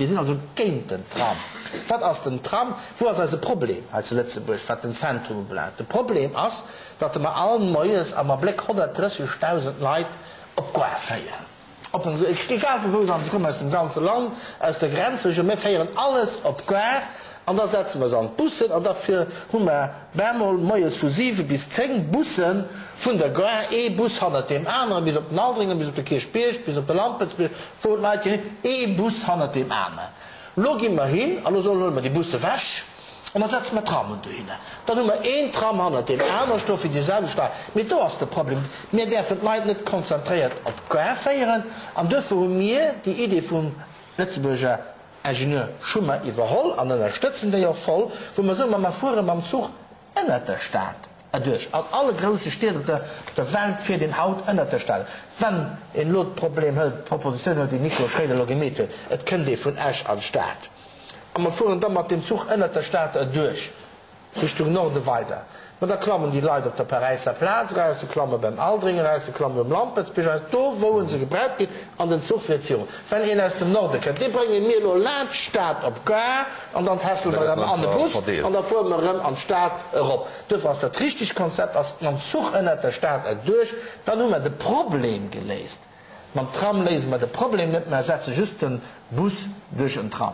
Mir sinn also géint den Tram. Wat ass den Tram? Wou ass eise Problem hei zu Lëtzebuerg, wat den Zentrum ubelaangt? De Problem ass, datt mer all moies am Abléck 130.000 Leit op d'Gare féieren. Op en, egal vu wou se kommen, aus dem ganze Land, aus der Grenzregioun, mir féieren alles op d'Gare an da setze mer se an d'Bussen an da hu mer bemol moies vu 7 bis 10 Busse vun der Gare, ee Bus hannert deem aneren, bis op den Aldringen, bis op de Kierchbierg, bis op de Lampertsbierg, wou d'Leit ginn, ee Bus hannert deem aneren. Elo gi mer hin an elo soen, huele mer déi Busse ewech an da setze mer Trammen dohinner. Dann hu mer een Tram hannert deem anere stoe fir déi selwecht Leit. Mee do ass de Problem, Mir däerfen d'Leit net konzentréiert op d'Gare féieren an duerfir hu mir déi Idee vum Lëtzebuerger Ingenieur Schummer iwwerholl an ënnerstëtzen déi och voll, wou mer soen, ma mer fuere mam Zuch ënnert der Stad erduerch. An alle grousse Stied op der Welt fiert een haut ënnert der Stad. Wann een elo d'Problem hëlt, d'Propositioun hëlt, déi Nico Schroeder elo gemeet huet, et kënnt ee vun Esch an d'Stad a mer fueren da mat deem Zuch ënnert der Stad erduerch Richtung Norde weider, ma da klammen déi Leit op der Paräisser Plaz eraus, se klamme beim Aldring eraus, se klammen um Lampertsbierg eraus, do wou se gebraucht ginn, an den Zuch fiert virun. Wenn een aus dem Norde kënnt, dee brénge mir elo laanscht d'Stad op d'Gare an dann tässele mer erëm an de Bus an da fuere mer erëm an d'Stad erop. Duerfir ass dat richtegt Konzept ass mam Zuch ënnert der Stad erduerch, dann hu mer de Problem geléist. Mam Tram léise mer de Problem net, mer ersetze just de Bus duerch en Tram.